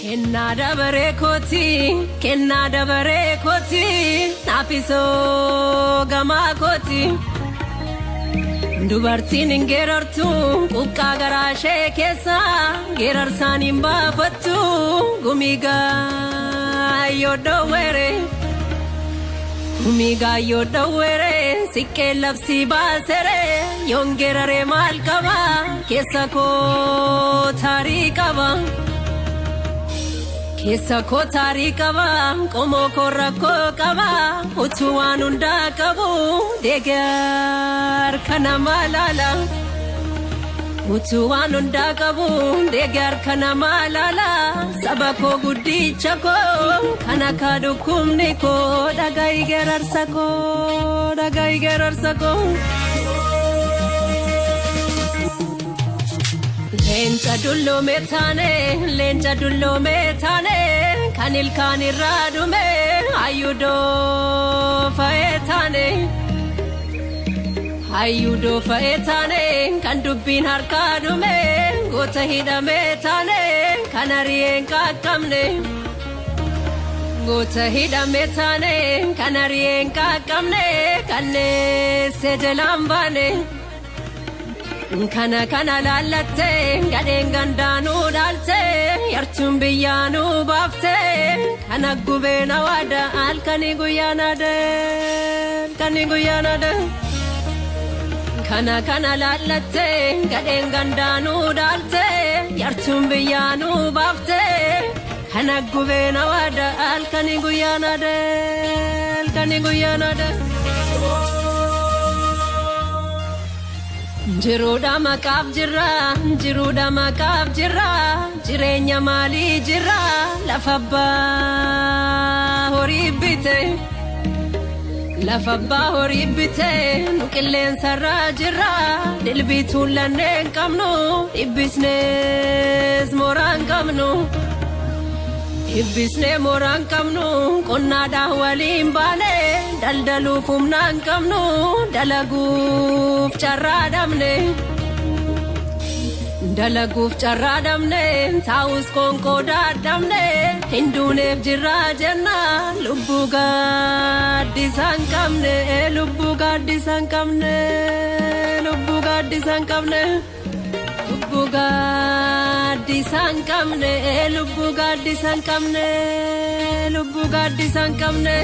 Kennaa dabaree kooti, kennaa dabaree kooti, naafisoo gamaa kooti. Dubartiin hin geerartu quqqaa garaa ishee keessa, geerarsaan hin baafattu gumii gaayyoo dhoowwere. Gumii gaayyoo dhoowwere siqqee labsii baasere, yoon geeraree maal qaba, keessa koo taarii qaba. Keessa koo taarii qaba, qomoo koo rakkoo qaba, utuu waan hundaa qabu, deegar kana maalaala. Utuu waan hundaa qabu, deegar kana maalaala, saba koo guddicha koo, kan akka dhukkubni koo, dhaga'i geerarsa koo, dhaga'i geerarsa koo. Leenca dulloome taane, leenca dulloome taane, kan ilkaan irraa dhume, hayyuu fa'ee taane. Hayyuu fa'ee taane, kan dubbiin harkaa dhume, goota hidhame taane, kan ari'een qaqqabne. Goota hidhame taane, kan ari'een qaqqabne, kanneesse jalaan baane. Kana kana laallattee gadheen gandaanuu dhaaltee, yartuun biyyaanuu baaftee, kana gubeen awaada halkanii guyyaan adee, halkanii guyyaan adee. Kana kana laallattee gadheen gandaanuu dhaaltee, yartuun biyyaanuu baaftee, kana gubeen awaada halkanii guyyaan adee, halkanii guyyaan adee. Jiruudha maqaaf jirra, jiruudha maqaaf jirra, jireenya maalii jirra, lafa abbaa horii bite. Lafa abbaa horii bite, nu qilleensarraa jirra, dilbii tuullannee hin qabnu, dhibbisnees mooraa hin qabnu. Dhibbisnee mooraa hin qabnu, qonnaadhaan waliin baane, daldaluuf humna hin qabnu, dalaguuf carraa dhabne. Dalaguuf carraa dhabne, taa'us qoonqoo dadhabne, hin duuneef jirraa jenna, lubbuu gaaddisa hin qabne, lubbuu gaaddisa hin qabne, lubbuu gaaddisa hin qabne. Lubbuu gaaddisa hin qabne, lubbuu gaaddisa hin qabne, lubbuu gaaddisa hin qabne.